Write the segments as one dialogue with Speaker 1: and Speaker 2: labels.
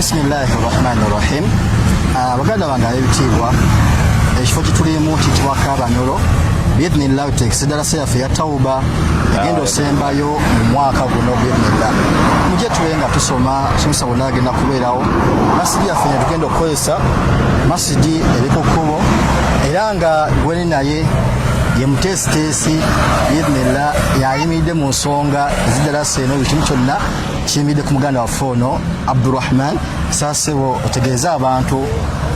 Speaker 1: Bismillahi rahmani rahim. Baganda bange ab'ebitiibwa, ekifo kyetulimu kiyitibwa Kabanyolo. Biidhnillah tutegese darasa yaffe ya tauba egenda osembayo mu mwaka guno biidhnillah. Mujje tube nga tusoma, somesa bonna agenda kubeerawo. Masidi yaffe tugenda okukozesa masidi eri ku kkubo, era nga gweni naye ye muteesiteesi biidhnillah, yayimiridde mu nsonga ezidarasa eno. Buli kimu kyonna kiyimiridde ku muganda waffe ono Abdurahman. Saasebo, otegeeze abantu,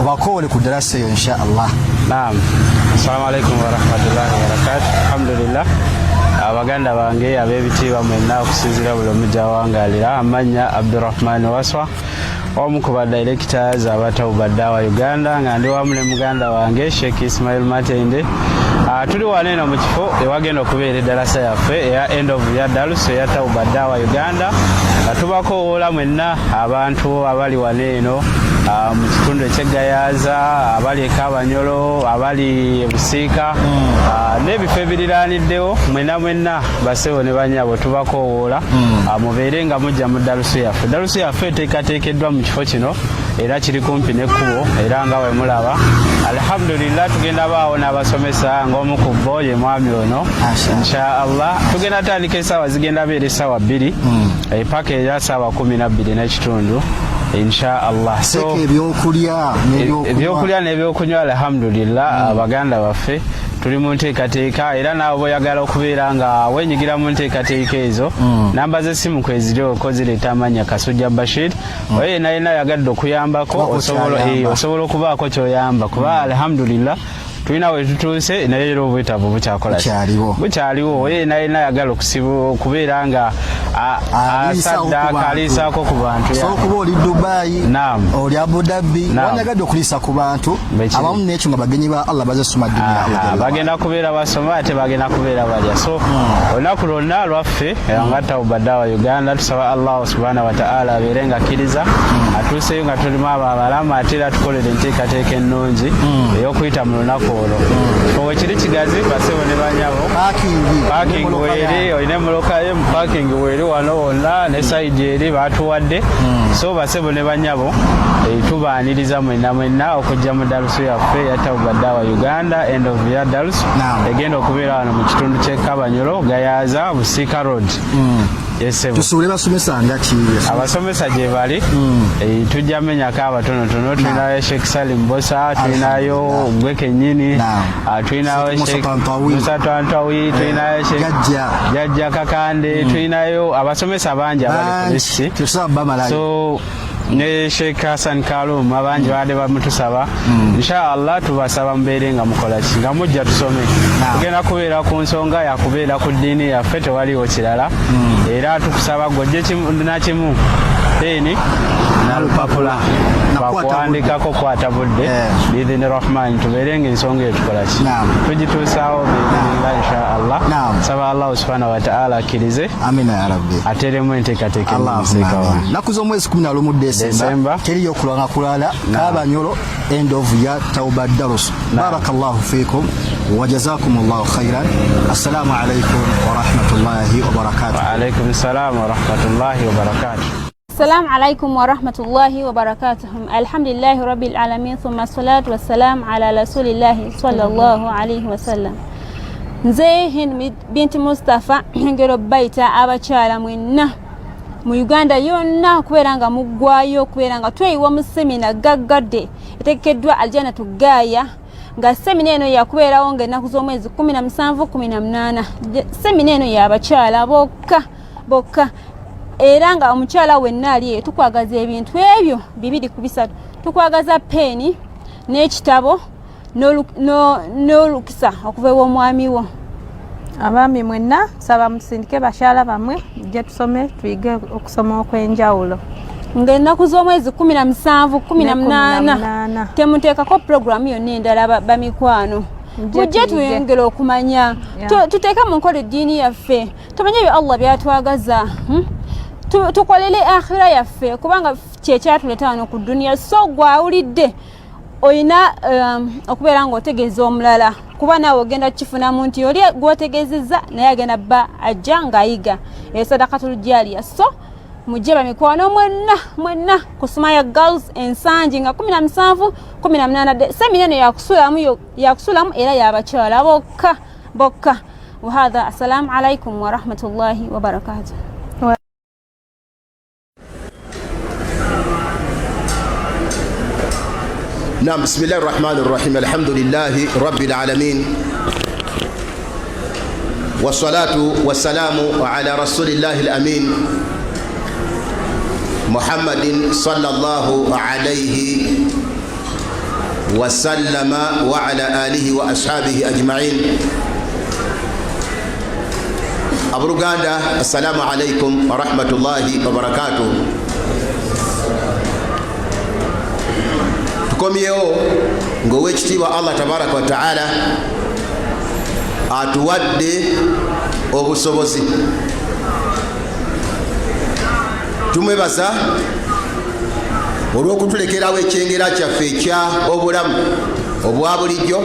Speaker 1: obakoole ku darasa eyo insha Allah.
Speaker 2: Naam. Assalamu alaikum warahmatullahi wabarakatuh. Alhamdulillah. Abaganda bange ab'ebitiibwa mwenna, okusinziira buli omu gy'awangalira, amannya Abdurahman Waswa, omu ku ba directors aba Tauba Dawa Uganda, nga ndi wamu ne muganda wange Sheikh Ismail Matende. Tuli wano eno mu kifo ewagenda okubeera eddalasa yaffe eya end of year darus eya Tauba Dawa Uganda, nga tubakowoola mwenna abantu abali wano eno mu kitundu eky'eGayaza, abali eKabanyolo, abali eBusiika n'ebifo ebiriraaniddewo, mwenna mwenna basebo ne banyabo, tubakowoola mubeere nga mujja mu dalusu yaffe. Dalusu yaffe eteekateekeddwa mu kifo kino era kiri kumpi n'ekkubo, era nga we mulaba, alhamdulillah, tugenda baawo n'abasomesa, ng'omu ku bo ye mwami ono. Insha Allah tugenda tandika, essaawa zigenda beera essaawa 2 paka era saawa 12:30 insha Allah.
Speaker 1: So ebyokulya?
Speaker 2: Ebyokulya n'ebyokunywa, alhamdulillah, abaganda baffe tuli mu nteekateeka, era naawe bw'oyagala okubeera nga wenyigira mu nteekateeka ezo, namba z'essimu kweziri oko zireeta amannya Kasujja Bashir. Oyo yenna yenna ayagadde okuyambako, osobola okubaako kyoyamba, kuba alhamdulillah tulina we tutuuse, naye era obwetaavu bukyakola, bukyaliwo. Oyo yenna yenna ayagala okubeera nga asaddaaka, aliisaako ku bantu.
Speaker 1: Okuba oli Dubai, oli Abu Dhabi, wanyagadde okuliisa ku bantu abamu nekyo, nga bagenyi ba Allah bazesoma
Speaker 2: duniya, bagenda kubeera basoma ate bagenda kubeera balya. So olunaku lwonna lwaffe nga Tauba Dawa Uganda. Tusaba Allah subhanahu wataala abeere nga akkiriza, atuuseyo nga tulimu abo abalamu, ate era tukolera enteekateeka ennungi ey'okuyita mu lunaku olwo. Kifo wekiri kigazi, basebo ne banyabo, parking weeri, olina emmotoka ye mu parking weeri wano wonna ne side eri batuwadde. So basebo ne banyabo, tubaaniriza mwenna mwenna okujja mu dalusu yaffe ya Tauba Dawa Uganda end of year darus egenda okubeera wano mu kitundu ky'e Kabanyolo, Gayaza, Busiika Road.
Speaker 1: Tusuubule basomesa nga ki?
Speaker 2: Abasomesa gye bali. Tujja menyako abatonotono. Tulinayo Sheikh Salim Bosa, tulinayo gwe kennyini, tulinayo Sheikh Musa Tantawi, tulinayo Sheikh Jajja Kakande, tulinayo abasomesa bangi abali ku list. So ne Sheikh Hassan Kalum, abangi babadde bamutusaba. Inshallah tubasaba mubeere nga mukola ki, nga mujja tusome. Tugenda kubeera ku nsonga yakubeera ku ddiini yaffe, tewaliwo kirala. Era tukusaba gojje nakimu, peeni nalupapula, bakuwandikako, kwata budde. Biidhini rahmani tubeere nga ensonga eyo tukola ki, tugituusaawo biidhinillah insha Allah. Saba Allahu subhanahu wataala akkirize,
Speaker 1: Amina ya rabbi,
Speaker 2: ateremu enteekateeka.
Speaker 1: Ennungi. Naku z'omwezi 11 Desemba, teriyo kulanga kulala. Kabanyolo, end of year tauba darus. Barakallahu fikum wa jazakumullahu khairan. Assalamu alaikum wa rahmatullahi wa barakatuh.
Speaker 2: Wa alaikum salam wa rahmatullahi wa barakatuh.
Speaker 3: Assalamu alaikum warahmatullahi wabarakatuh. Alhamdulillahi rabbil alamin, thumma salatu wassalam ala rasulillahi sallallahu alaihi wasallam. Nze Hind binti Mustafa, ngero bayita abakyala mwenna mu Uganda yonna okubeera nga muggwayo okubeera nga tweyiwa mu semina gaggadde etegekeddwa Aljana Tugaaya, nga semina eno yakubeerawo nga ennaku z'omwezi 17, 18. Semina eno yabakyala bokka bokka, era nga omukyala wenna ali eyo, tukwagaza ebintu ebyo bibiri ku bisatu: tukwagaza peeni n'ekitabo n'olukisa okuva ew'omwami wo.
Speaker 4: Abaami mwenna, saba musindike bakyala bammwe, gye tusome, tuyige okusoma okw'enjawulo.
Speaker 3: Ng'ennaku z'omwezi 17, 18, temuteekako puroguramu yonna endala. Bamikwano, mujje tuyongere okumanya, tuteeke mu nkola eddiini yaffe, tumanye ebyo Allah byatwagaza, Tukolere akhira yaffe, kubanga kyekyatuleeta wano ku duniya. So gwawulidde olina okubeera ng'otegeeza omulala, kuba naawe ogenda kukifunamu nti oli gwotegeezezza naye agenda bba ajja ng'ayiga esadakatulujaliya. So Mujje bamikwano mwenna mwenna ku Sumaya Girls Ensangi nga 17 18. Semina eno yakusulamu era yabakyala bokka bokka. Wahadha, assalamu alaikum warahmatullahi wabarakatuh.
Speaker 5: نعم، بسم الله الرحمن الرحيم، الحمد لله رب العالمين، والصلاة والسلام على رسول الله الأمين محمد صلى الله عليه وسلم وعلى آله وأصحابه أجمعين. Abooluganda، السلام عليكم ورحمة الله وبركاته. Tukomyewo ng'owekitiibwa Allah tabaraka wa taala atuwadde obusobozi. Tumwebaza olw'okutulekerawo ekyengera kyaffe ekya obulamu obwa bulijjo,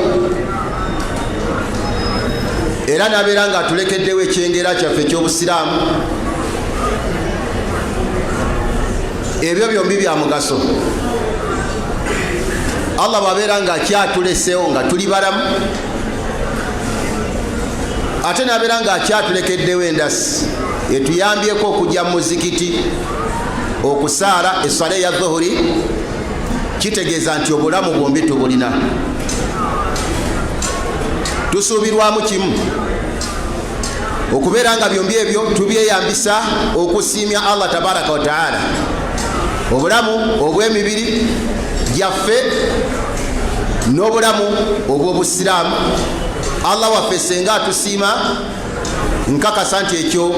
Speaker 5: era nabeera nga atulekeddewo ekyengera kyaffe eky'obusiraamu. Ebyo byombi bya mugaso. Allah bwabeera nga akyatulesewo nga tuli balamu, ate nabeera nga akyatulekeddewo endasi etuyambyeko okujja mu muzikiti okusaala eswala eya dhuhuri, kitegeeza nti obulamu bwombi tubulina. Tusuubirwamu kimu, okubeera nga byombi ebyo tubyeyambisa okusiimya Allah tabaraka wa taala, obulamu obw'emibiri gyaffe n'obulamu obw'obusiraamu. Allah waffe senga atusiima, nkakasa nti ekyo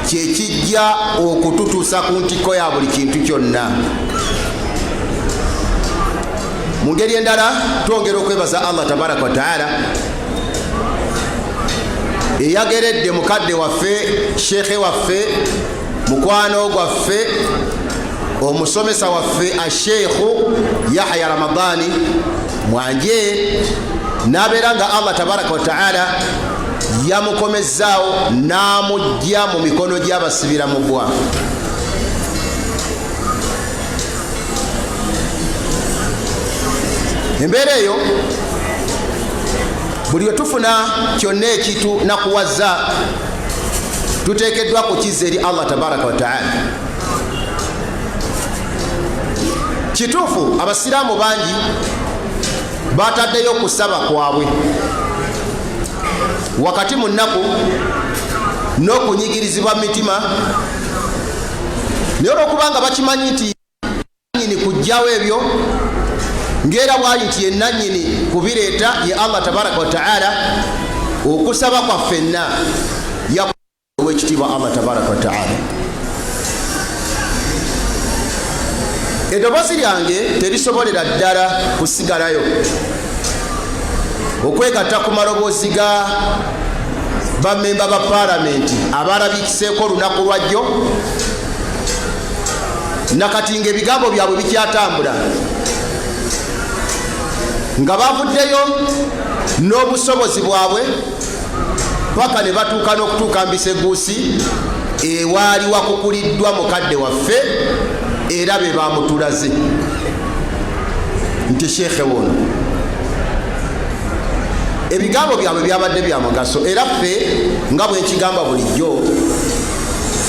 Speaker 5: kyekijja okututuusa ku ntikko ya buli kintu kyonna. Mu ngeri endala, twongera okwebaza Allah tabaraka wa taala eyageredde mukadde waffe, sheekhe waffe, mukwano gwaffe, omusomesa waffe, Asheikhu Yahya Ramadani Mwanje, n'abeera nga Allah tabaraka wa taala yamukomezaawo n'amugja mu mikono gy'abasibira mu ggwa. Embeera eyo, buli lwe tufuna kyonna ekitunakuwaza, tuteekeddwa kukizza eri Allah tabaraka wa taala. Kituufu, abasiraamu bangi bataddeyo okusaba kwabwe wakati mu nnaku n'okunyigirizibwa mu mitima, naye olwokubanga bakimanyi nti nyini kujjawo ebyo, ng'era bwali nti yenannyini kubireeta ye Allah tabaraka wa taala, okusaba kwaffenna owekitiibwa Allah tabaraka wa taala. Eddoboozi lyange terisobolera ddala kusigalayo okwegatta ku maloboozi ga bamemba ba paalamenti abalabikiseeko olunaku lwajjo, nakati nga ebigambo byabwe bikyatambula, nga bavuddeyo n'obusobozi bwabwe paka ne batuuka n'okutuuka mbiseguusi ewaali wakukuliddwa mukadde waffe, era be bamutulaze nti sheekhe wono. Ebigambo byabwe byabadde bya mugaso, era ffe nga bwe nkigamba bulijjo,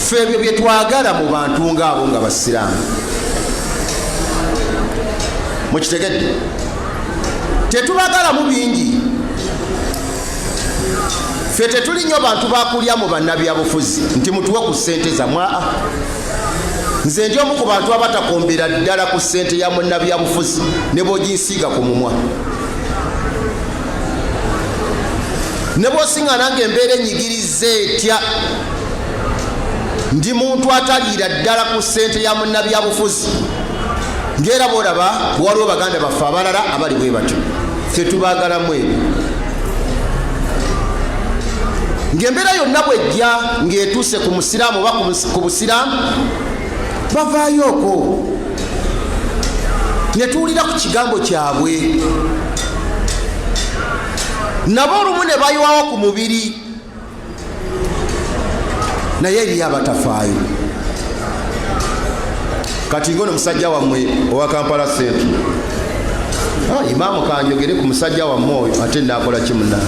Speaker 5: ffe ebyo bye twagala mu bantu ngaabo nga basiraamu. Mukitegedde, tetubagalamu bingi. Ffe tetuli nnyo bantu bakulya mu bannabyabufuzi nti mutuwe ku ssente zammwe. Aa, nze ndi omu ku bantu abatakombera ddala ku ssente ya munnabyabufuzi, ne bw'oginsiiga ku mumwa, ne bw'osiŋŋana nga embeera enyigiriza etya. Ndi muntu ataliira ddala ku ssente ya munnabyabufuzi, ngaera bwolaba waliwo baganda baffe abalala abali bwe batyo. Ffe tubaagalamu ebyo, ng'embeera yonna bwejja ng'etuuse ku musiraamu oba ku busiraamu, bavaayo okwo ne tuwulira ku kigambo kyabwe, nabo olumu ne bayiwawo ku mubiri, naye eriyo abatafaayo. Kati ngono musajja wammwe owa Kampala Central, imaamu kanjogere ku musajja wammwe oyo, ate nakola ki munna?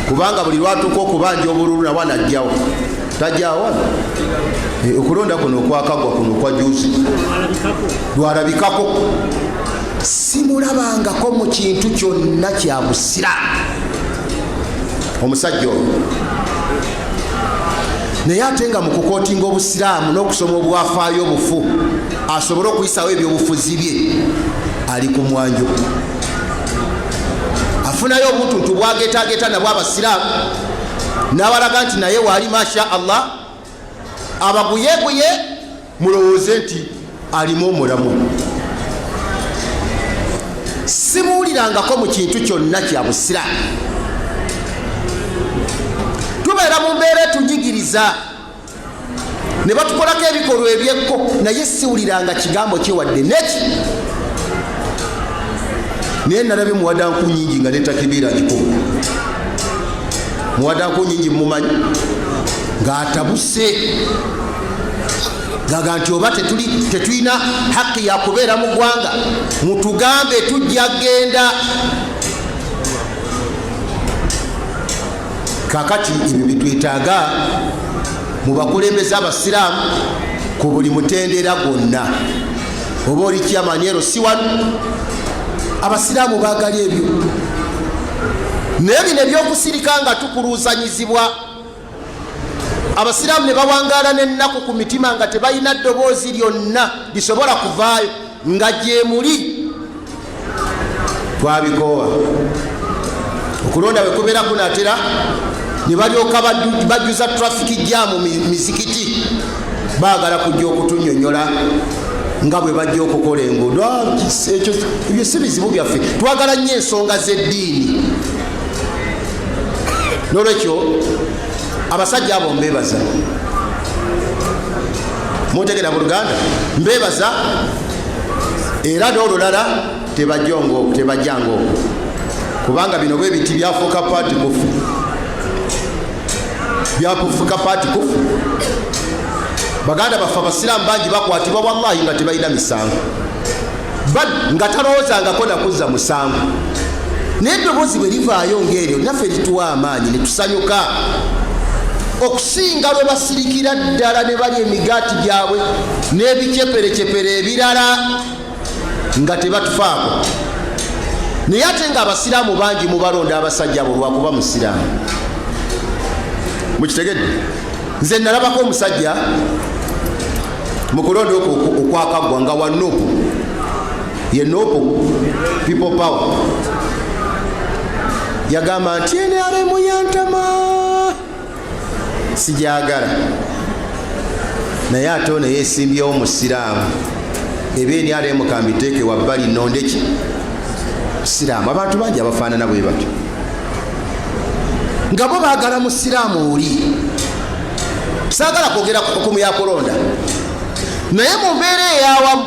Speaker 5: Kubanga buli lwatuuka okubanja obululu nawe anajjawo, tajjawo wano. Okulonda kuno okwakagwa kuno okwa juzi lwalabikako, simulabangako mu kintu kyonna kya busiraamu omusajja oyo. Naye ate nga mu kukootinga obusiraamu n'okusoma obwafaayo obufu asobole okuyisawo ebyobufuzi bye, ali ku mwanjo, afunayo obuntuntu bwagetageta nabwo abasiraamu, n'abalaga nti naye waali, masha Allah, abaguyeguye mulowooze nti alimu omulamu. Simuwulirangako mu kintu kyonna kya busiraamu. Tubeera mu mbeera etunyigiriza ne batukolako ebikolwa ebyekko, naye siwuliranga kigambo kyewadde neki. Naye nalabye muwadanku nyingi nga netakibiira gikuba muwadanku nyingi, mumanyi ng'atabuse gaga nti oba tetulina haki yakubeera mu ggwanga, mutugambe tujja genda. Kakati ebyo bitwetaaga mu bakulembeze abasiraamu ku buli mutendera gwonna, oba oli kyamanyero si wano abasiraamu baagala ebyo. Naye bino ebyokusirika nga tukuluusanyizibwa, abasiraamu ne bawangaala n'ennaku ku mitima nga tebalina ddoboozi lyonna lisobola kuvaayo nga gyemuli, twabikoowa. Okulonda bwe kubeera kunaatera ne balyoka bajjuza traffic jam mu mizikiti, baagala kujja okutunyonyola nga bwe bajja okukola enguudo. Ekyo ebyo si bizibu byaffe, twagala nnyo ensonga z'eddiini. N'olwekyo abasajja abo mbeebaza, muntegera mu Luganda, mbeebaza. Era n'olulala tebajjanga okwo, kubanga bino bwe biti byafuuka paati kufu, byafuuka paati kufu. Baganda baffe abasiraamu bangi bakwatibwa wallahi nga tebalina misango, nga talowoozangako nakuzza musango, naye eddoboozi bwe livaayo ng'eryo naffe lituwa amaanyi ne tusanyuka okusinga lwe basirikira ddala ne balya emigaati gyabwe n'ebiceperecepere ebirala nga tebatufaako. Naye ate nga abasiraamu bangi mubalonda abasajja abo lwakuba musiraamu. Mukitegedde? Nze nalabako omusajja mu kulonda okwo okwakaggwa nga wa Nupu, ye Nupu People Power, yagamba nti NRM yantama sijagala, naye ate ono yeesimbyewo musiraamu, eba NRM kambiteeke wabbali nondeki musiraamu. Abantu bangi abafaanana bwe batyo nga bo baagala musiraamu oli. Saagala kwogera ku hukumu ya kulonda, naye mu mbeera eyawamu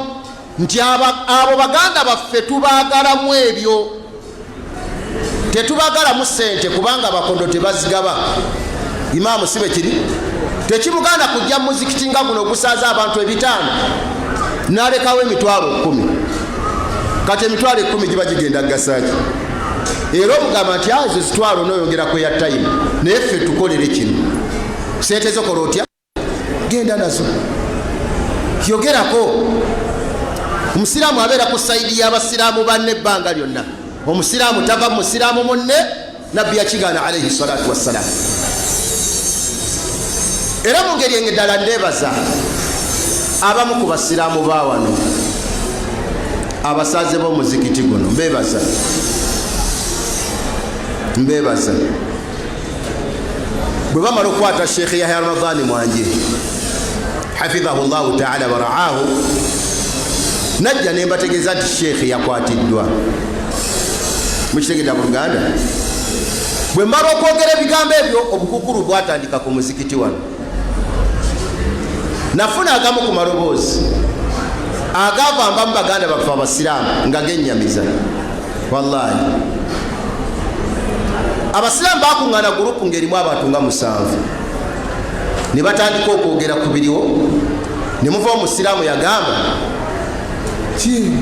Speaker 5: nti abo baganda baffe tubaagalamu ebyo, tetubagalamu ssente kubanga abakondo tebazigaba. Imaamu si bwe kiri? Tekimuganda kujja mu muzikiti nga guno ogusaaza abantu 500 n'alekawo emitwalo 10. Kati emitwalo 10 giba gigenda kugasaki? Era omugamba nti ezo zitwalo n'oyongera ku ya time, naye ffe tukolere kino. Sente zokola otya? Genda nazo. Yogerako. Omusiraamu abeera ku sayidi y'abasiraamu banne ebbanga lyonna. Omusiraamu tava mu musiraamu munne, Nabbi yakigaana alaihi salatu wassalam. Era mu ngeri eddala ndeebaza abamu ku basiraamu ba wano abasaze b'omuzikiti guno, mbeebaza, mbeebaza. Bwe bamala okukwata Sheekh Yahya Ramadhani Mwanje hafidhahu llahu taala waraahu, najja ne mbategeeza nti sheekh yakwatiddwa. Mukitegedda mu Luganda? Bwe mmala okwogera ebigambo ebyo, obukukulu bwatandika ku muzikiti wano. Nafuna agamu ku maloboozi agava mbamu baganda baffe abasiraamu nga gennyamiza. Wallahi abasiraamu bakuŋŋaana gurupu ng'erimu abantu nga 7 ne batandika okwogera ku biriwo. Ne muva omusiraamu yagamba ki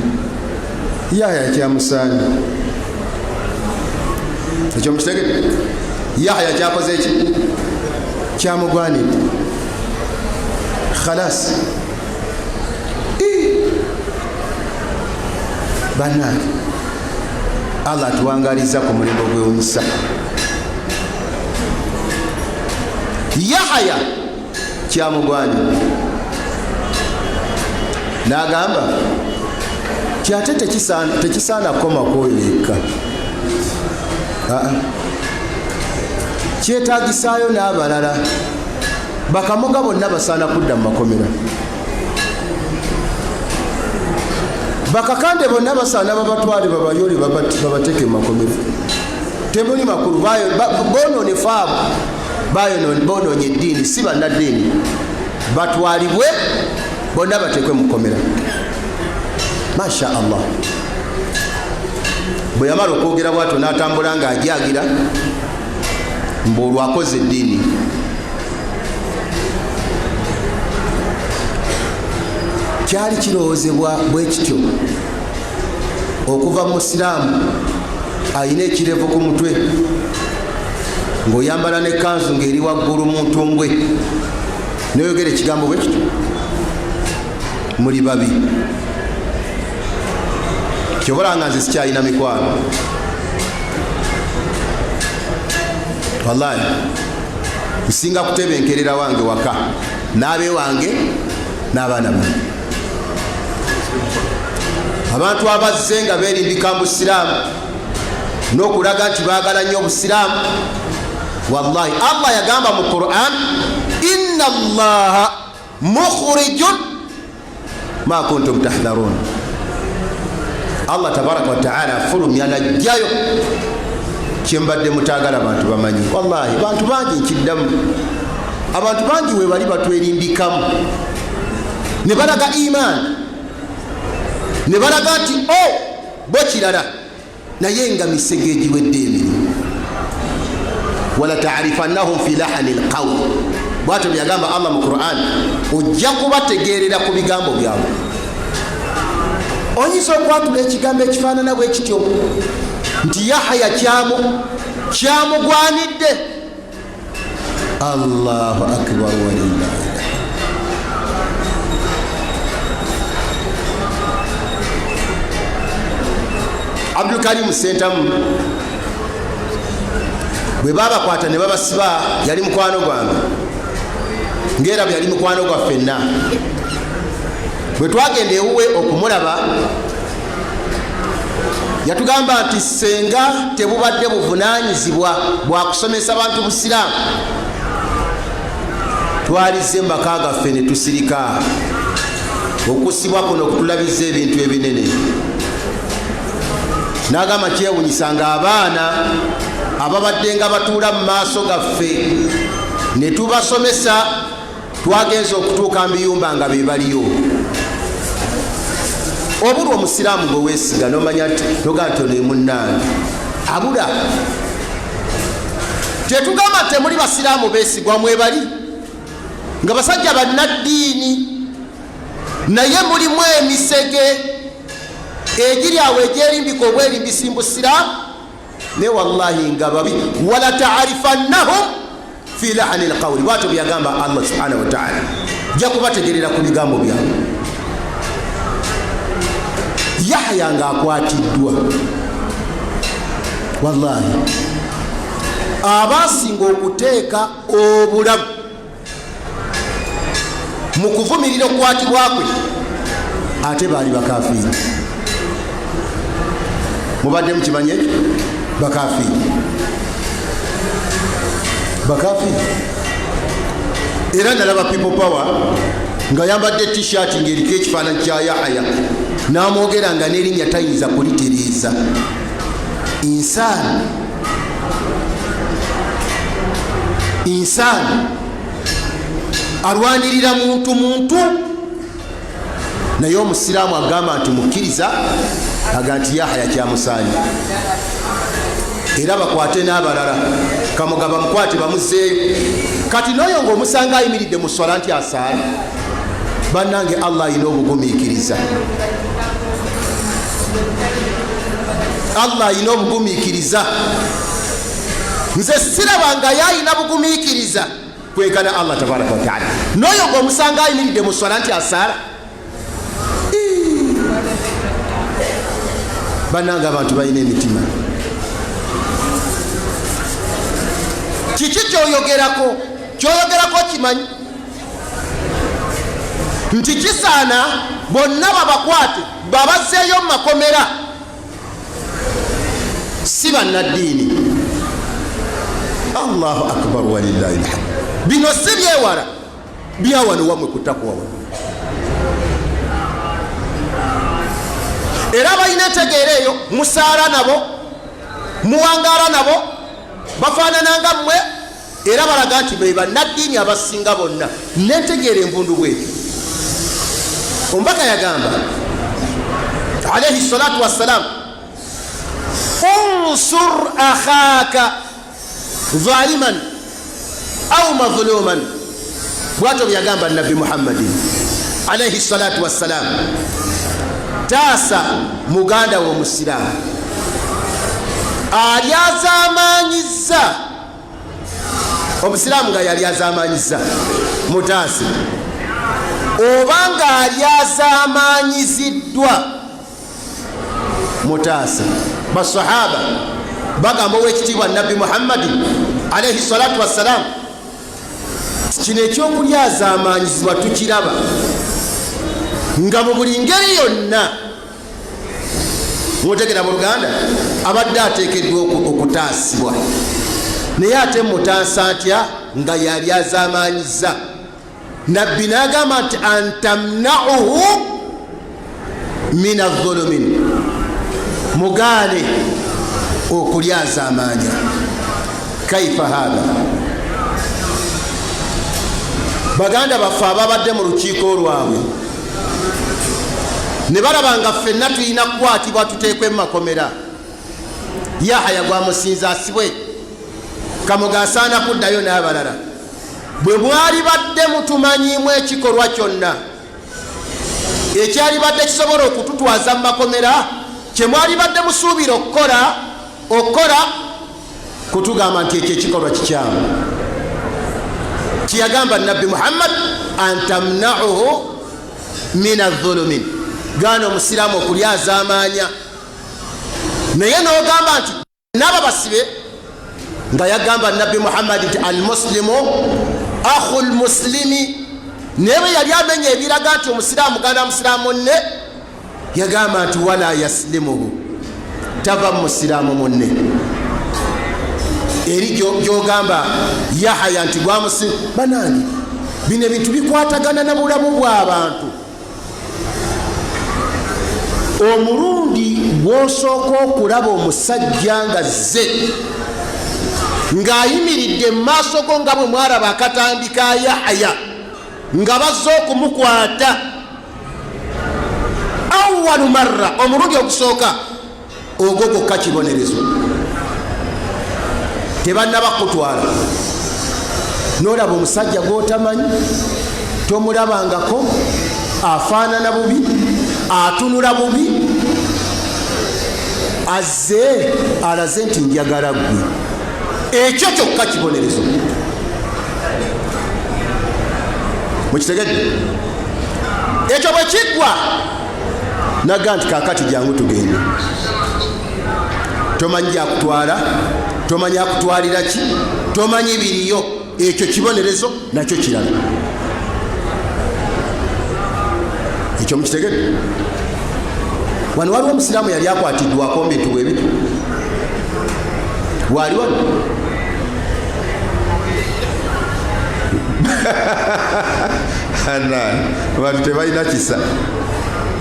Speaker 5: Yahya kyamusaanyi. Ekyo mukitegedde? Yahya kyakoze eki kyamugwanidde. Khalas. Bannange, Allah atuwangaliza ku mulembe ogwewunyisa. Yahaya kyamugwanidde, n'agamba ti ate tekisaana kukoma kwoyo yekka, kyetagisaayo n'abalala. Bakamoga bonna basaana kudda mu makomera, bakakande bonna basaana babatwale babayole babateeke mu makomera. Temuli makulu, bonoone faabu, bonoonye eddiini, si bannaddiini, batwalibwe bonna bateekwe mu kkomera. Masha Allah, bwe yamala okwogera bwatyo n'atambula ng'ajagira mbu olwo akoze eddiini. Kyali kirowoozebwa bwe kityo okuva mu musiraamu alina ekirevu ku mutwe ng'oyambala n'ekkanzu ng'eri waggulu mu ntumbwe n'oyogera ekigambo bwe kityo, muli babi. Kyobola nga nze sikyalina mikwano, wallahi nsinga kutebenkerera wange waka n'abe wange n'abaana bange. Abantu abazze nga beerimbika mu busiraamu n'okulaga nti baagala nnyo obusiraamu, wallahi Allah yagamba mu Quran, inna Allaha mukhrijun ma kuntum tahdharun. Allah tabaraka wataala afulumya najjayo kyembadde mutaagala bantu bamanyi. Wallahi bantu bangi nkiddamu, abantu bangi we bali batwerimbikamu ne balaga imaani, ne balaga nti o bo kirala, naye nga misege egiwedde emirimu. Wala taarifannahum fi lahani lqawl, bwatyo byagamba Allah mu Quran, ojja kubategeerera ku bigambo byabwe. Oyinza okwatula ekigambo ekifaanana bwe kityo nti Yahaya kyamugwanidde. Allahu akbar walillahi. Abdulkarim Sentamu bwe babakwata ne babasiba, yali mukwano gwange ng'era bwe yali mukwano gwa ffenna. Bwe twagenda ewuwe okumulaba yatugamba nti senga tebubadde buvunaanyizibwa bwa kusomesa bantu busiraamu, twalizze mu maka gaffe ne tusirika. Okusibwa kuno kutulabiza ebintu ebinene. N'agamba kyewunyisa ng'abaana ababadde nga batuula mu maaso gaffe ne tubasomesa, twagenza okutuuka mu biyumba nga be baliyo. Obulwa omusiraamu gwe weesiga n'omanya nti toga nti ono ye munnange, abula. Tetugamba temuli basiraamu beesigwa, mwebali nga basajja bannaddiini, naye mulimu emisege egiri awo egyerimbika obwerimbisi mbusiraamu, ne wallahi nga babi. Wala taarifannahum fi lahani lqawli, bwatyo byagamba Allah subhanahu wataala, jja kubategerera ku bigambo byabwe. Yahya ng'akwatiddwa, wallahi abasinga okuteeka obulamu mu kuvumirira okukwatibwa kwe ate baali bakafiiri. Mubadde mukimanyi ekyo? Bakafiiri, bakafiiri. Era nalaba People Power nga yambadde t-shirt ng'eriko ekifaananyi kya Yahaya, n'amwogera nga n'erinnya tayinza kulitereeza. Insaani, insaani alwanirira muntu muntu, naye omusiraamu agamba nti mukkiriza, aga nti Yahaya kyamusaanyi, era bakwate n'abalala, Kamoga bamukwate bamuzeeyo. Kati n'oyo ng'omusanga ayimiridde mu swala nti asaala, Bannange, Allah alina obugumiikiriza, Allah alina obugumiikiriza. Nze siraba nga yayina bugumiikiriza kwenkana Allah tabaraka wataala. N'oyo gweomusanga ayimiridde mu swala nti asaala. Bannange, abantu balina emitima. Kiki kyoyogerako? Kyoyogerako kimanyi nti kisaana bonna babakwate babazzeeyo mu makomera, si bannaddiini. Allahu akbar, walillahi lhamd. Bino si byewala, byawano wamwe kutakuwawa. Era balina entegeera eyo, musaala nabo, muwangaala nabo, bafaanana nga mmwe, era balaga nti be bannaddiini abasinga bonna nentegeera envundu bwetyo. Omubaka yagamba alaihi salatu wassalam, unsur akhaka zaliman au madhuluman. Bwatyo byagamba Nabbi Muhammadin alaihi salatu wassalam, taasa muganda we omusiraamu ali azamanyiza, omusiraamu nga yali azamanyiza mutaase, oba nga ali azamanyiziddwa mutaase. Basahaba bagamba owekitiibwa Nabbi Muhammadi alaihi salatu wassalam, kino ekyokulya azamanyizibwa tukiraba nga mu buli ngeri yonna, mutegera mu Luganda, abadde ateekeddwa okutaasibwa, naye ate mutaasa atya nga yali azamanyiza? Nabbi n'agamba nti antamnauhu min adhulumin, mugaane okulyazaamanya. Kaifa hatha? Baganda baffe ababadde mu lukiiko lwabwe ne balaba nga ffenna tulina kukwatibwa tuteekwe mu makomera, Yahaya gwamusinza asibwe, Kamoga asaana kuddayo n'abalala. Bwe mwali badde mutumanyiimu ekikolwa kyonna ekyali badde kisobola okututwaza mu makomera, kyemwali badde musuubira okukola kutugamba nti ekyo ekikolwa kikyamu. Kiyagamba Nabbi Muhammad, antamnauhu min adhulumin, gaana omusiraamu okulyazaamaanya, naye n'ogamba nti naba basibe, nga yagamba Nabbi Muhammadi nti almuslimu akhu lmuslimi. Naye bwe yali amenya ebiraga nti omusiraamu ganda musiraamu munne, yagamba nti wala yaslimuhu, tava mu musiraamu munne. Eri gyogamba Yahaya nti gwamusi. Banange, bino ebintu bikwatagana na bulamu bw'abantu. Omulundi gw'osooka okulaba omusajja nga zze ng'ayimiridde mu maaso go, nga bwe mwaraba akatambi ka Yahaya nga bazze okumukwata awalu marra, omulundi ogusooka, ogwo gwokka kibonerezo. Tebannaba kutwala, nolaba omusajja gwotamanyi, tomulabangako, afaanana bubi, atunula bubi, azze alaze nti njagala ggwe, ekyo kyokka kibonerezo. Mukitegedde? Ekyo bwe kiggwa, naga nti kakati jangu tugende. Tomanyi gyakutwala, tomanyi akutwalira ki, tomanyi biriyo. Ekyo kibonerezo nakyo kirala. Ekyo mukitegedde? Wano waliwo omusiraamu yali akwatiddwako mbintu bwe bityo? Waali wano abantu tebalina kisa.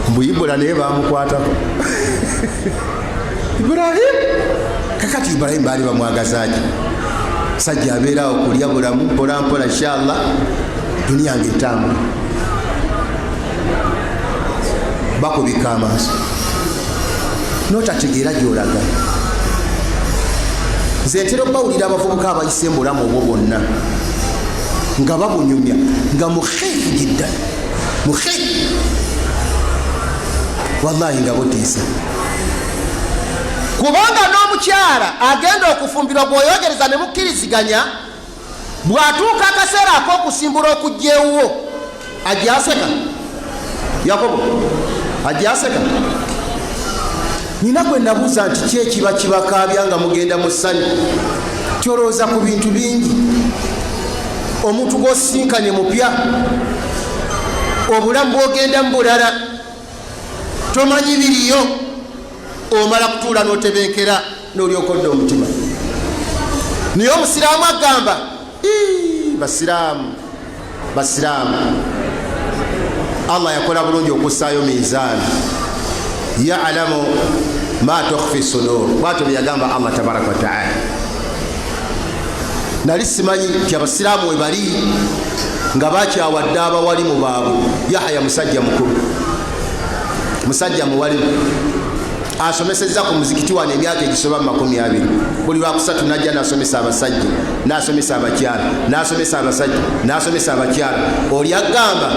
Speaker 5: Mbuyibula naye bamukwatako Ibrahim. Kakati Ibrahim baali bamwagazaki? Sajja abeerawo kulya bulamu mpolampola, inshallah duniya nga etambula, bakubika amaaso notategeera gyolaga. Nze ntera okubawulira abavubuka abayise mubulamu obwo bwonna nga babunyumya nga mukhiifu jiddan, Mukhif, wallahi nga butiisa, kubanga n'omukyala agenda okufumbirwa bw'oyogereza ne mukkiriziganya, bw'atuuka akaseera ak'okusimbula okujja ewuwo ajja aseka. Yakobo ajja aseka. Nina gwe nabuuza nti ki ekiba kibakaabya nga mugenda mu ssanyu? Tyolowooza ku bintu bingi, omuntu gw'osisinkanye mupya, obulamu bwogenda mu bulala, tomanyi biriyo, omala kutuula n'otebenkera n'olyoka odda omutima. Naye omusiraamu agamba, basiraamu, basiraamu, Allah yakola bulungi okussaayo mizaani, yalamu ma tukhfi sudur, bwatyo byeyagamba Allah tabaraka wataala. Nali simanyi nti abasiraamu we bali nga bakyawadde abawalimu baabwe. Yahaya musajja mukulu, musajja muwalimu, asomesezza ku muzikiti wano emyaka egisoba mu 20. Buli lwakusatu najja nasomesa abasajja, nasomesa abakyala, nasomesa abasajja, nasomesa abakyala. Oli agamba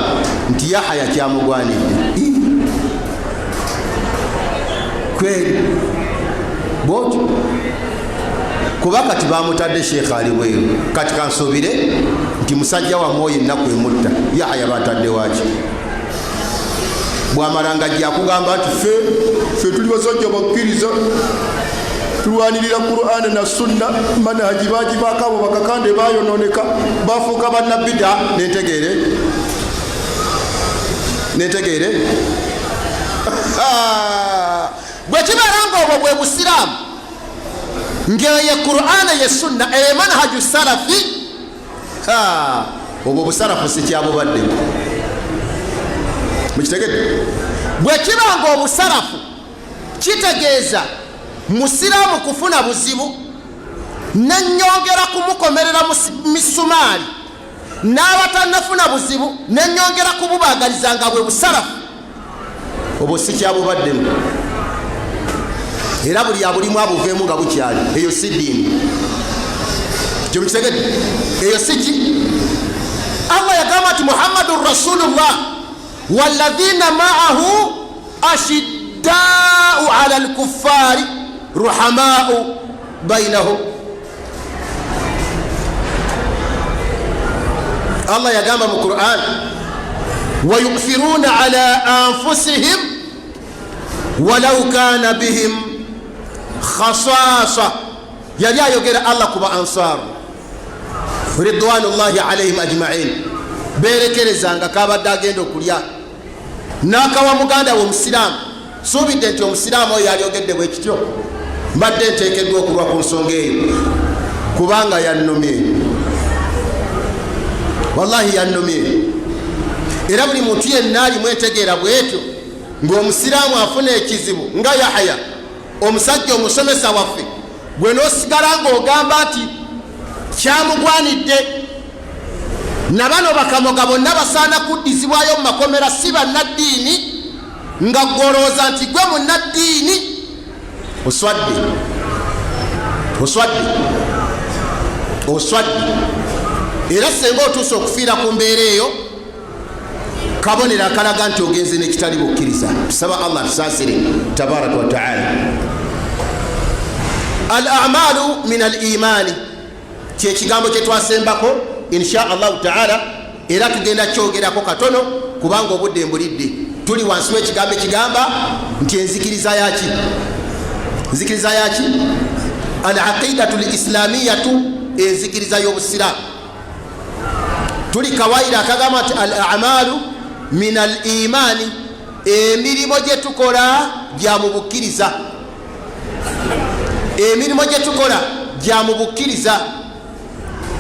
Speaker 5: nti Yahaya kyamugwanidde kweri bwotyo, kuba kati bamutadde sheekha ali bweru. Kati kansuubire nti musajja wammwe oyo ennaku emutta. Yahaya batadde waki? Bwamala nga ajja akugamba nti ffe tuli basajja bakkiriza, tulwanirira Qur'ani na sunna, manhaji bagivaako, abo bakakande bayononeka, bafuuka bannabida. Nentegeere, nentegeere bwe kibeera nga obwo bwe busiraamu, ng'eye Qur'ana ye sunna, eye manhaju salafi, obwo busalafu sikyabubadde. Mukitegedde? Bwe kiba nga obusalafu kitegeeza musiraamu kufuna buzibu nenyongera kumukomerera misumaali, n'abatannafuna buzibu nenyongera kububagaliza nga bwe busalafu, obwo sikyabubaddemu. Era buli abulimu abuveemu nga bukyali. Eyo si ddiini. Kyomukitegedde? Eyo si ki? Allah yagamba nti Muhammadun rasulullah walladhina ma'ahu ashiddau ala lkuffari ruhamau bainahum. Allah yagamba mu Quran, wayuthiruna ala anfusihim walau kana bihim khasasa. Yali ayogera Allah ku ba Ansar ridwanullahi alaihim ajmain, berekerezanga kabadde agenda okulya n'akawa muganda we omusiraamu. Suubidde nti omusiraamu oyo yalyogedde bwe kityo, mbadde nteekeddwa okulwa ku nsonga eyo kubanga yannumye, wallahi yannumye. Era buli muntu yenna alimu entegeera bwetyo ng'omusiraamu afuna ekizibu nga Yahaya omusajja omusomesa waffe, gwe n'osigala ng'ogamba nti kyamugwanidde, na bano bakamoga bonna basaana kuddizibwayo mu makomera, si bannaddiini, nga gwolowooza nti gwe munnaddiini, oswadde, oswadde, oswadde. Era senga otuuse okufiira ku mbeera eyo, kabonero akalaga nti ogenze nekitali bukkiriza. Tusaba Allah tusaasire tabaraka wataala. Al amalu min al imani kyekigambo kyetwasembako insha Allahu taala, era tugenda kyogerako katono kubanga obudde mbulidde. Tuli wansi w'ekigambo ekigamba nti enzikiriza yaki? Nzikiriza yaki? Al aqidatu lislamiyatu, enzikiriza y'obusiraamu. Tuli kawaida akagamba nti al amalu min al imani, emirimu gye tukola gya mu bukkiriza, emirimu gye tukola gya mu bukkiriza.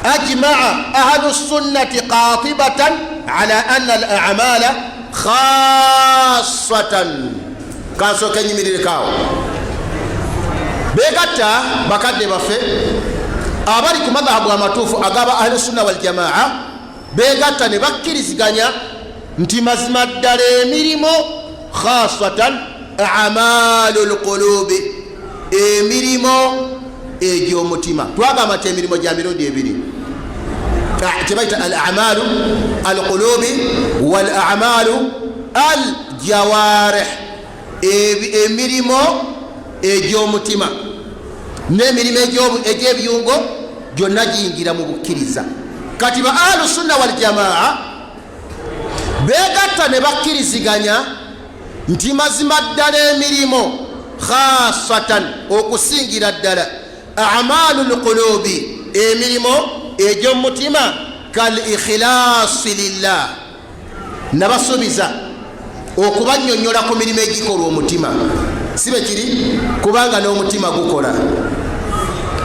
Speaker 5: Ajmaa ahlu sunnati qatibatan ala anna al amala khasatan. Kansooka enyimirirekawo. Begatta bakadde baffe abali ku madhahabu amatuufu agaba ahlu sunna waljamaa, begatta ne bakkiriziganya nti mazima ddala emirimu khasatan amalu lqulubi, emirimu egy'omutima. Twagamba nti emirimu gya mirundi ebiri. Kyebayita al amalu alqulubi wal amalu al jawarih, emirimu egy'omutima n'emirimu egy'ebiyungo gyonna giyingira mu bukkiriza. Kati ba ahlu sunna wal jamaa begatta ne bakkiriziganya nti mazima ddala emirimu khasatan, okusingira ddala amalu lqulubi, emirimu egy'omutima, kal ikhlasi lillah. Nabasuubiza okubanyonyola ku mirimu egikolwa omutima, si bwe kiri? Kubanga n'omutima gukola,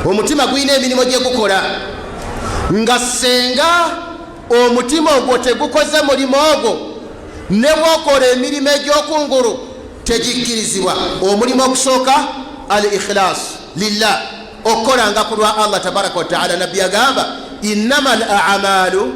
Speaker 5: omutima gulina emirimu gye gukola, nga senga omutima ogwo tegukoze mulimu ogwo, ne bwokola emirimu egy'okungulu tegikkirizibwa. Omulimu ogusooka al ikhilas lillah, okukolanga ku lwa Allah tabaraka wataala. Nabbi yagamba innama al amalu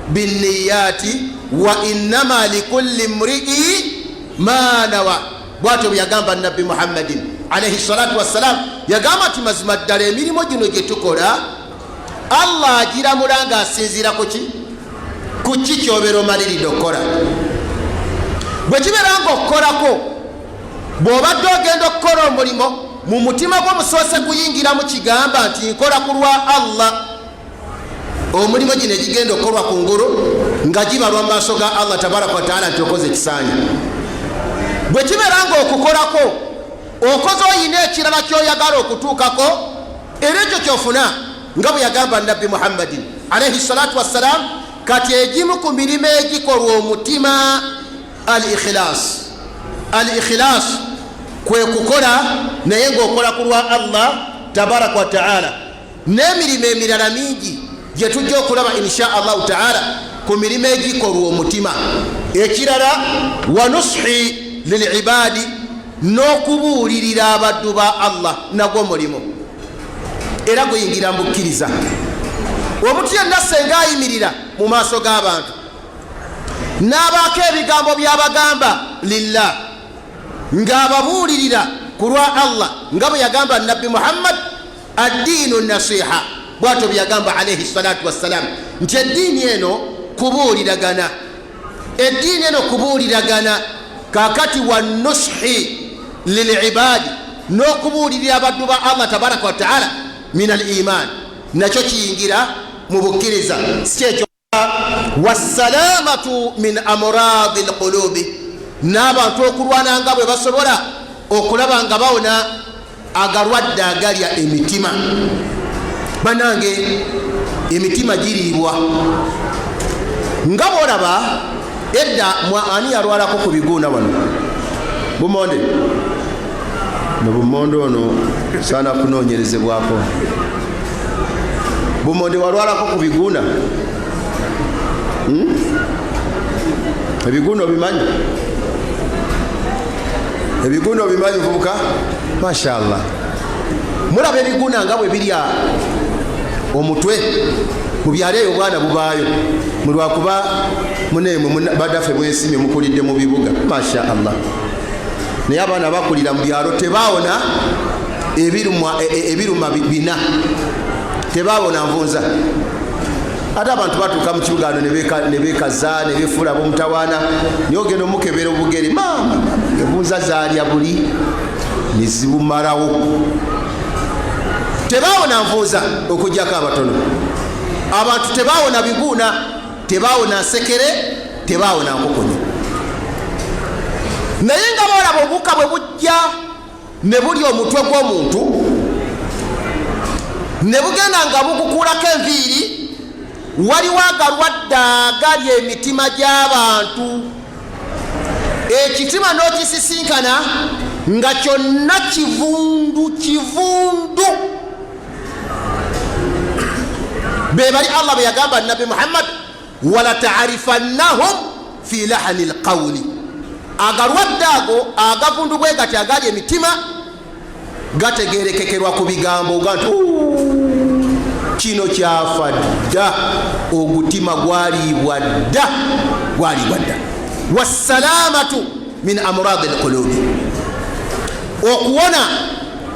Speaker 5: binniyati wa innama likulli mrii ma nawa. Bwatyo bwe yagamba Nabbi Muhammadin alaihi salatu wassalam. Yagamba nti mazima ddala emirimu gino gye tukola Allah agiramula ng'asinziira kuki? Ku ki kyobeera omaliridde okukola. Bwe kibeera nga okukolako, bw'obadde ogenda okukola omulimu, mu mutima gwo musoose kuyingiramu kigamba nti nkola ku lwa Allah, omulimu gino egigenda okukolwa ku ngulu nga gibalwa mu maaso ga Allah tabaraka wataala nti okoze ekisaanya. Bwe kibeera nga okukolako okoze oyina ekirala kyoyagala okutuukako, era ekyo kyofuna, nga bwe yagamba Nabbi Muhammadin alaihi salatu wassalam. Kati egimu ku mirimu egikolwa omutima al ikhilas. Al ikhilas kwe kukola naye ng'okola ku lwa Allah tabaraka wataala. N'emirimu emirala mingi gye tujja okulaba insha Allahu taala ku mirimu egikolwa omutima. Ekirala wa nushi lilibadi, n'okubuulirira abaddu ba Allah, nagwo mulimu era guyingira mubukkiriza. Omuntu yenna senga ayimirira mu maaso g'abantu n'abaako ebigambo by'abagamba lillah, ng'ababuulirira ku lwa Allah, nga bwe yagamba Nabbi Muhammad addiinu nasiha. Bwatyo bwe yagamba alaihi salatu wassalam nti eddiini eno kubuuliragana, eddiini eno kubuuliragana. Kakati wa nushi lilibadi, n'okubuulirira abaddu ba Allah tabaraka wataala, min al iman, nakyo kiyingira mu bukkiriza. Si kyekyo? Wassalamatu min amradi lqulubi, n'abantu okulwana nga bwe basobola okulaba nga bawona agalwadde agalya emitima. Banange, emitima giriibwa. Nga bwolaba edda, ani yalwalako ku biguuna wano? Bumonde no bumonde ono saana kunoonyerezebwako. Bumonde, walwalako ku biguuna? Ebiguuna obimanyi? Ebiguuna obimanyi, vubuka? Mashallah. Mulaba ebiguuna nga bwe birya omutwe mu byalo eyo, obwana bubaayo mulwakuba munemwe badaffe bwensimye mukulidde mu bibuga, masha Allah. Naye abaana bakulira mu byalo tebawona ebiruma bina, tebawona nvunza. Ate abantu batuuka mu kibuga ano ne beekaza ne befuula ab'omutawaana, naye ogenda omukebera obugere, maama, envunza zaalya buli ne zibumalawo. Tebawona nvunza okugyako abatono. Abantu tebawona biguuna, tebawona nsekere, tebawona nkukunyi. Naye nga boolaba obuwuka bwe bujja ne buli omutwe gw'omuntu ne bugenda nga bugukuulako enviiri, waliwo agalwadde agali emitima gy'abantu. Ekitima n'okisisinkana nga kyonna kivundu kivundu. Be bali Allah bwe yagamba Nabbi Muhammad walataarifannahum fi lahani lqawuli. Agalwadde ago agavundu bwe gati agali emitima gategerekekerwa ku bigambo, ga nti kino kyafa dda, ogutima gwaliibwa dda, gwaliibwa dda. Wassalamatu min amradi lqulubi, okuwona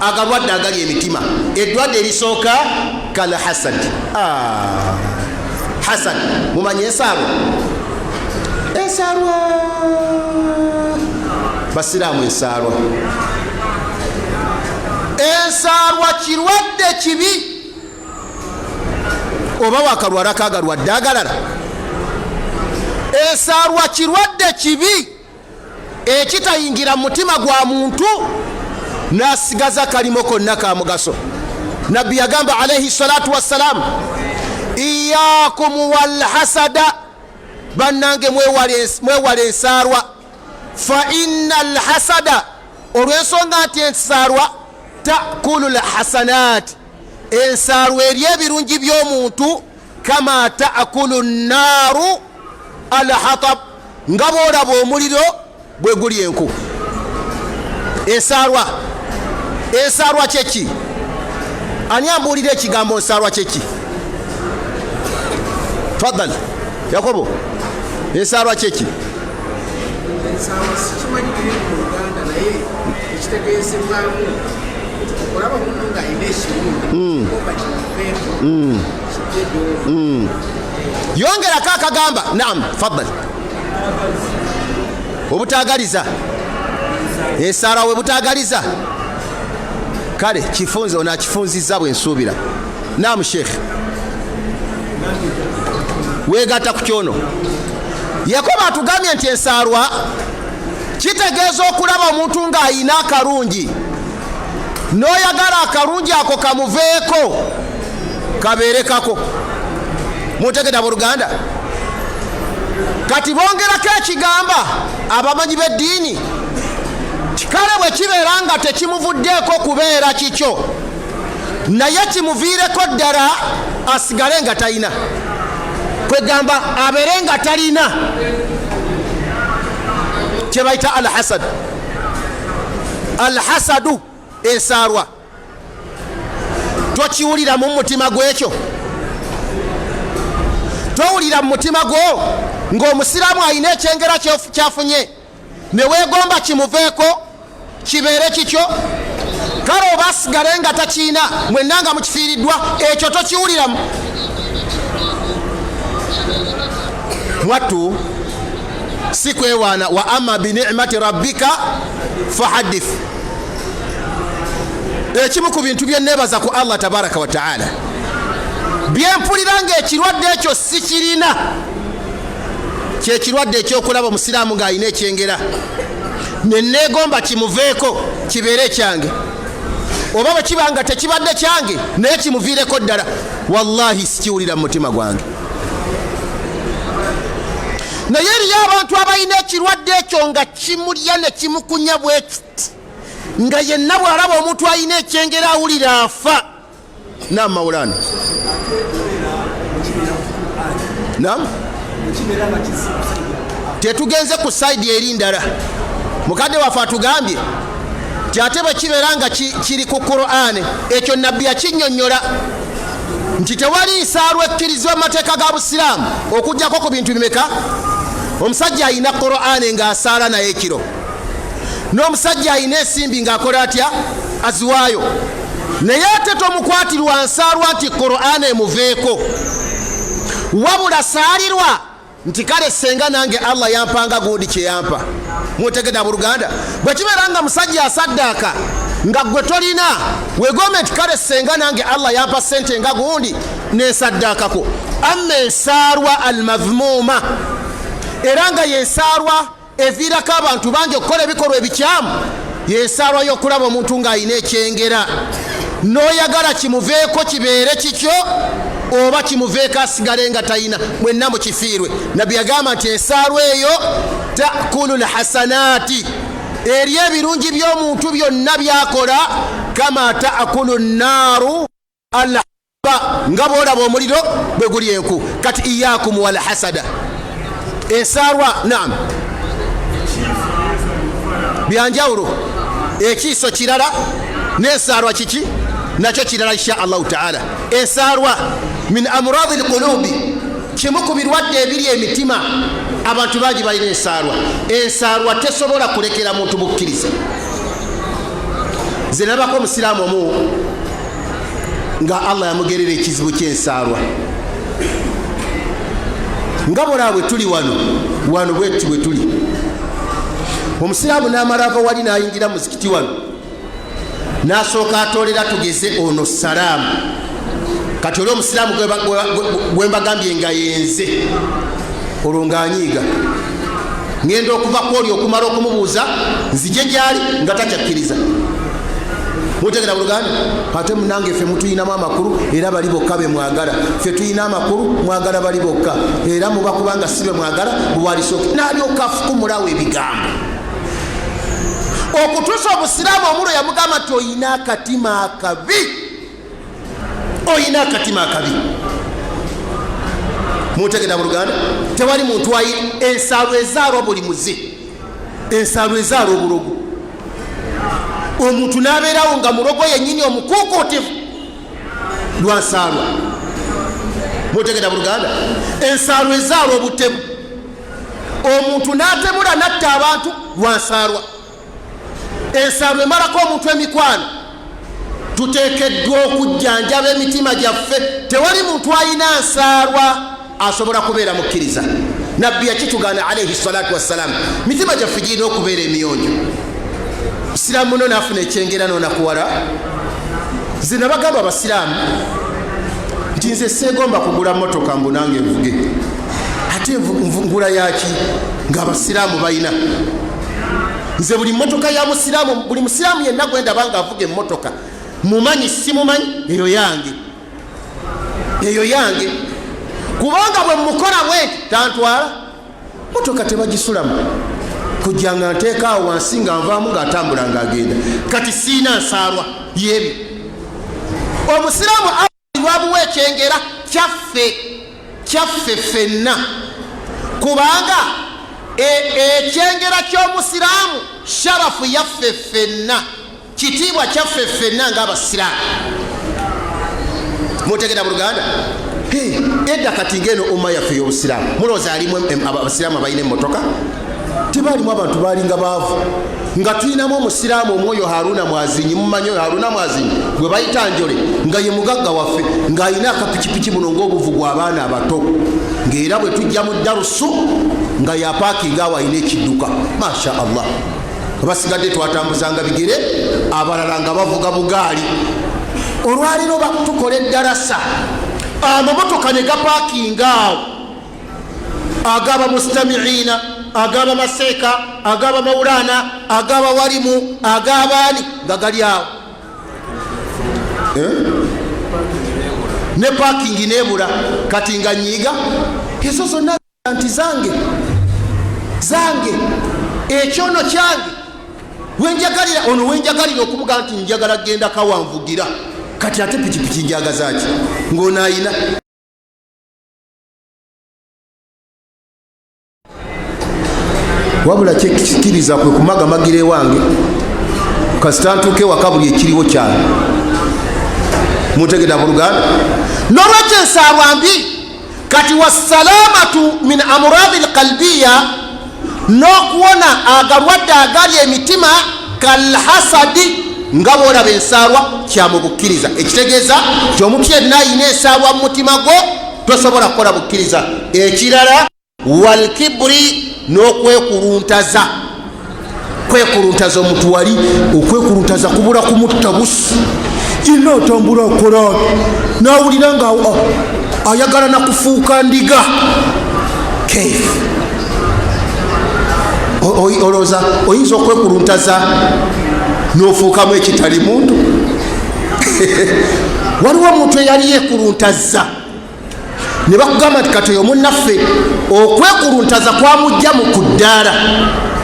Speaker 5: agalwadde agali emitima. Eddwadde erisooka kalhasad. Hasad, mumanye ensaalwa? Ensaalwa, basiraamu, ensaalwa, ensaalwa kirwadde kibi. Oba wakalwala kagalwadde agalala. Ensaalwa kirwadde kibi ekitayingira mu mutima gwa muntu n'asigaza kalimo konna ka mugaso. Nabbi yagamba alaihi salatu wassalam, iyakum walhasada, bannange mwewale ensaalwa, fa inna alhasada, olw'ensonga nti ensaalwa takulu lhasanat, ensaalwa eri ebirungi by'omuntu, kama takulu nnaaru alhatab, nga bwolaba omuliro bwe guli enku. Ensaalwa, ensaalwa kyeki? Ani ambuulira ekigambo nsaalwa kyeki? Tafadhal Yakobo, ensaalwa kyeki?
Speaker 6: Ensaalwa sikimanyi bulungi mu Luganda, naye ekitegeezebwamu olaba muno ng'alina ekirungi oba kimuveeko kijje gy'oli.
Speaker 5: Yongerako akagamba. Naam, fadhal. Obutagaliza, ensaalwa we butagaliza. Kale kifunze, ono akifunzizza bwe nsuubira. Naam Sheekh, weegatta ku kyono. Yakobo atugambye nti ensaalwa kitegeeza okulaba omuntu ng'ayina akalungi n'oyagala akalungi ako kamuveeko kabeere kako. Mutegeda buluganda? Kati bongerako ekigamba abamanyi b'eddiini, kale bwe kibeera nga tekimuvuddeeko kubeera kikyo, naye kimuviireko ddala asigale nga talina, kwegamba abeere nga talina, kyebayita alhasad. Alhasadu, ensaalwa, tokiwulira mu mutima gwekyo? Towulira mu mutima gwo ng'omusiraamu alina ekyengera kyafunye ne weegomba kimuveeko kibeere kikyo, kale oba asigale nga takiina, mwenna nga mukifiiriddwa? Ekyo tokiwuliramu mwattu? Si kwewaana. Wa amma binicmati rabbika fahadith. Ekimu ku bintu byenneebaza ku Allah tabaraka wa taala, byempulira ng'ekirwadde ekyo sikirina, kyekirwadde ekyokulaba omusiraamu ng'alina ekyengera neneegomba kimuveeko kibeere ekyange, oba bwe kiba nga tekibadde kyange naye kimuviireko ddala. Wallahi sikiwulira mu mutima gwange. Naye eriyo abantu abalina ekirwadde ekyo nga kimulya ne kimukunya bwekiti, nga yenna bw'alaba omuntu alina ekyengera awulira afa. Nam maulana, nam, tetugenze ku side eri ndala. Mukadde waffe atugambye ti ate bwe kibeera nga kiri ku Qur'ane, ekyo nabbi yakinnyonnyola nti tewali nsaalwa ekkirizibwa mu mateeka ga busiraamu okugjako ku bintu bimeka? Omusajja alina Qur'ane ng'asaala naye ekiro, n'omusajja alina ensimbi ng'akola atya? Aziwaayo. Naye ate tomukwatirwa nsaalwa nti Qur'ane emuveeko, wabula saalirwa nti kale senga nange Allah yampanga gundi kyeyampa. Mutegeda buluganda? Bwe kibeera nga musajja asaddaaka nga gwe tolina, wegombe nti kale senga nange Allah yampa sente nga gundi nensaddaakako. Amma ensaalwa almadhmuma, era nga yensaalwa eviirako abantu bangi okukola ebikolwa ebikyamu, yensaalwa y'okulaba omuntu ng'alina ekyengera n'oyagala kimuveeko kibeere kikyo, oba kimuveeko asigale nga talina, mwenna mukifiirwe. Nabbi yagamba nti ensaalwa eyo takulu lhasanati, eri ebirungi by'omuntu byonna byakola, kama taakulu nnaaru alba, nga bwolaba omuliro bwe guli enku. Kati iyakum walhasada, ensaalwa. Naam, byanjawulo. Ekiiso kirala n'ensaalwa kiki nakyo kirala, insha Allahu taala. Ensaalwa min amradi lqulubi, kimu ku birwadde ebiri emitima. Abantu bangi balina ensaalwa. Ensaalwa tesobola kulekera muntu bukkiriza. Nze nabako omusiraamu omu nga Allah yamugerera ekizibu ky'ensaalwa. Nga bolaba bwe tuli wano, wano bwetuti bwe tuli. Omusiraamu n'amala ava wali n'ayingira muzikiti wano, n'asooka atoolera tugeze ono salaamu. Kati oli omusiraamu gwe mbagambye nga yenze, olwo ng'anyiiga, ŋŋenda okuva ku oli okumala okumubuuza nzije gyali nga takyakkiriza. Mutegera buluganda? Ate munange ffe mutuyinamu amakulu, era bali bokka be mwagala. Ffe tuyina amakulu, mwagala bali bokka, era muba kubanga si be mwagala. Bwalisooka n'alyoka afukumulawo ebigambo okutuusa omusiraamu omulo yamugamba nti oyina akatima akabi, oyina akatima akabi. Mutegera buluganda? Tewali muntu ayi ensalo ezaalwa buli muze, ensalo ezaalwa obulogo. Omuntu n'abeerawo nga mulogo yennyini omukuukuutivu lwansaalwa. Mutegera buluganda? Ensaalwa ezaalwa obutemu, omuntu n'atemula n'atta abantu lwansaalwa. Ensaalwa emalako omuntu emikwano. Tuteekeddwa okujjanjaba emitima gyaffe. Tewali muntu alina nsaalwa asobola kubeera mukkiriza. Nabbi yakitugaana alaihi salatu wassalaamu. Mitima gyaffe girina okubeera emiyonjo. Musiraamu muno naafuna ekyengera nonakuwala. Nze nabagamba abasiraamu nti nze seegomba kugula motoka mbu nange nvuge, ate ngula yaki ng'abasiraamu balina? Nze buli motoka ya musiraamu, buli musiraamu yenna gwendaba nga avuga emmotoka, mumanyi simumanyi, eyo yange, eyo yange. Kubanga bwe mukola bwenti tantwala motoka, tebagisulamu kujja nga nteeka awo wansi nga nvaamu ng'atambula ng'agenda. Kati siina nsaalwa yebyo. Omusiraamu lwamuwa ekyengera kyaffe, kyaffe ffenna, kubanga ekyengera ky'omusiraamu sharafu yaffe ffenna, kitiibwa kyaffe ffenna ng'abasiraamu. Mutegera buluganda? Edda kati ng'eno umma yaffe y'obusiraamu, mulowooza alimu abasiraamu abalina emmotoka? Tebalimu. Abantu balinga baavu, nga tulinamu omusiraamu omwoyo Haruna Mwazinyi. Mumanyi oyo Haruna Mwazinyi gwe bayita Njole, nga ye mugagga waffe, ng'alina akapikipiki buno ng'obuvu bw'abaana abato, ng'era bwe tujja mu darusu nga yapaakinga awo, alina ekidduka, masha Allah. Abasigadde twatambuzanga bigere, abalala nga bavuga bugaali. Olwaleero tukola eddalasa, amamotoka ne gapaakinga awo, agaba mustamiina, agaba maseeka, agaba maulana, agaba walimu, agabaani, nga gali awo, ne parking nebula. Kati nga nyiiga ezo zonna nti zange, zange, ekyono kyange, wenjagalira ono, wenjagalira okumuga nti njagala genda kawanvugira. Kati ate pikipiki njagazaki ng'ono ayina? Wabula kyekikiriza kwe kumagamagira ewange, kasita ntuuka ewaka buli ekiriwo kyange. Mutegeda buluganda? Nolwekyo ensaalwa mbi. Kati wasalaamatu min amuradi lqalbiya, n'okuwona agalwadde agali emitima, kalhasadi, nga bwolaba ensaalwa kyamubukkiriza. Ekitegeeza nti omuntu yenna ayina ensaalwa mu mutima gwo tosobola kukola bukkiriza. Ekirala, walkiburi, n'okwekuluntaza. Kwekuluntaza, omuntu wali okwekuluntaza kubula kumutta busi. Yenna atambula akola, nawulira nga ayagala nakufuuka ndiga. Keif olowooza oyinza okwekuluntaza n'ofuukamu ekitali muntu? Waliwo omuntu eyali yekuluntaza ne bakugamba nti kati oyo munnaffe okwekuluntaza kwamujja mu ku ddaala,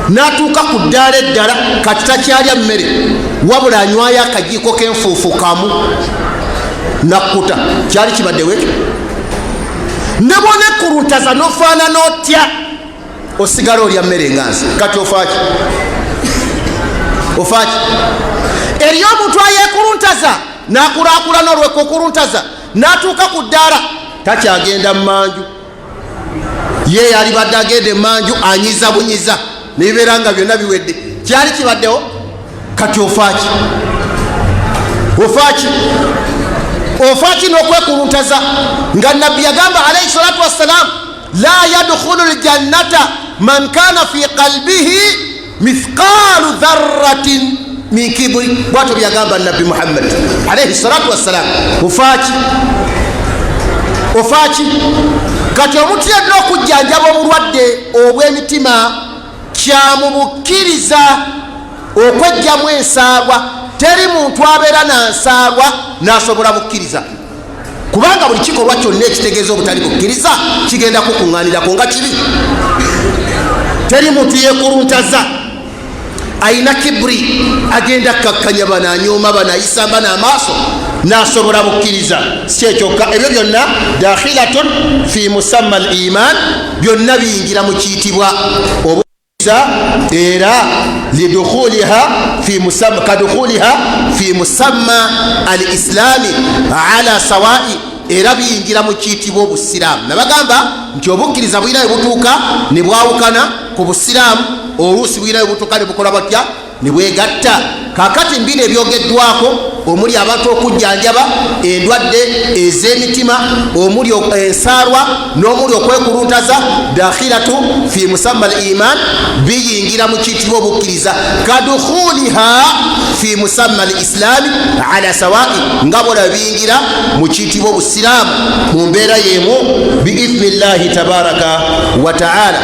Speaker 5: n'atuuka ku ddaala eddala, kati takyalya mmere, wabula anywayo akajiiko k'enfuufu kamu nakkuta. Kyali kibaddewo ekyo? Ne bwonekuluntaza nofaanana otya, osigala olya mmere nga nsi. Kati ofaaki? Ofaaki? Eriyo omuntu ayekuluntaza n'akulaakulana olwekukuluntaza n'atuuka ku ddaala takyagenda mumanju. Ye yalibadde agenda emanju, anyiza bunyiza nebibeera nga byonna biwedde. Kyali kibaddewo? Kati ofaaki? Ofaaki? Ofaaki n'okwekuluntaza nga nabbi yagamba alaihi salatu wassalaamu? La yadkhulu ljannata man kana fi qalbihi mithqalu dharratin min kiburi. Bwatyo byagamba Nabbi Muhammad alaihi salatu wassalam. Ofaaki, ofaaki. Kati omuntu yenna okujjanjaba obulwadde obw'emitima kyamubukkiriza okwejjamu ensaalwa. Teri muntu abeera na nsaalwa n'asobola bukkiriza, kubanga buli kikolwa kyonna ekitegeeza obutali bukkiriza kigenda kukuŋŋaanirako nga kibi. Teri muntu yeekuluntaza ayina kiburi, agenda kakkanya bano, anyooma bano, ayisamba n'amaaso, n'asobola bukkiriza. Si kyekyokka, ebyo byonna dakhilatun fi musamma al iman, byonna biyingira mu kiyitibwa obukkiriza. Era lidukhuliha fi musamma, kadukhuliha fi musamma al islami ala sawai, era biyingira mu kiyitibwa obusiraamu. Nabagamba nti obukkiriza bulina we butuuka ne bwawukana ku busiraamu, oluusi bulina we butuuka ne bukola batya, ne bwegatta. Kakati mbino ebyogeddwako omuli abantu okujjanjaba endwadde ez'emitima, omuli ensaalwa n'omuli okwekuluntaza, dakhilatu fi musamma al iman, biyingira mu kiyitibwa obukkiriza, kadukhuliha fi musamma al islami ala sawai, nga bolaba biyingira mu kiyitibwa obusiraamu mu mbeera yemu biithnillahi tabaraka wa taala.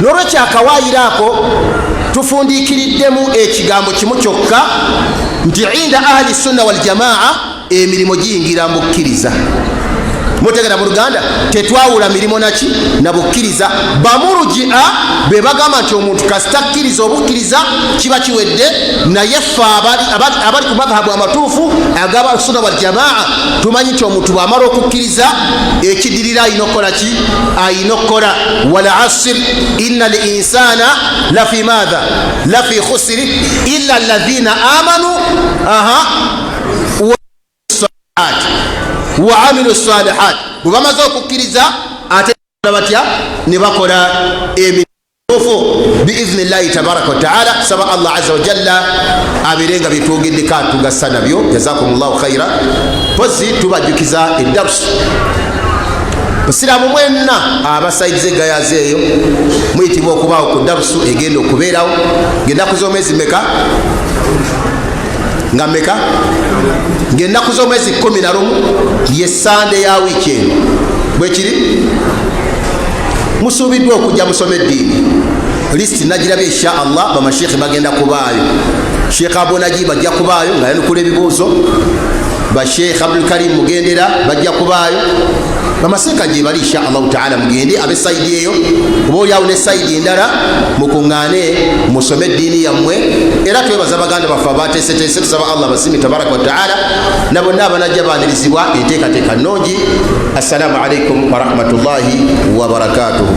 Speaker 5: Nolwekyo akawaayiro ako tufundiikiriddemu ekigambo kimu kyokka nti inda ahli sunna waljamaa emirimu giyingira mu bukkiriza. Mutegera mu Luganda, tetwawula mirimu naki na bukkiriza. Bamurujia be bagamba nti omuntu kasita akkiriza obukkiriza kiba kiwedde, naye ffe abali ku madhahabu amatuufu agaba sunna waljamaa tumanyi nti omuntu bw'amala okukkiriza ekidirira ayina okukola ki? Ayina okukola. Wal asr inna l insana lafi maatha lafi khusiri illa alladhina amanu aha wa amilu salihat. Bwe bamaze okukkiriza ate batya? Ne bakola emituufu biithnillahi tabaraka wataala. Saba Allah aza wajalla abeere nga byetwogeddeko atugasa nabyo. Jazakum llahu khaira. Pozi tubajjukiza eddarusu. Busiraamu mwenna abasaidize egayaza eyo muyitibwa okubaawo ku darusu egenda okubeerawo ngaennaku z'omwezi meka nga meka, ngaennaku z'omwezi 11, ye Sande ya wiiki eno. Bwekiri, musuubiddwa okujja musome eddiini. Lisiti nagirabye, insha Allah bamashekhe bagenda kubaayo. Sheekh Abonaji bajja kubaayo nga yanukula ebibuuzo, basheekh Abdulkarim Mugendera bajja kubaayo, bamaseeka gye bali insha Allahu taala. Mugende ab'esayidi eyo oba oliawo ne sayidi endala, mukuŋŋaane musome eddiini yammwe. Era twebaza baganda baffe abateeseteese, tusaba Allah basimi tabaraka wataala, na bonna abanajja baanirizibwa. Enteekateeka nnungi. Assalamu alaikum warahmatullahi wabarakatuhu.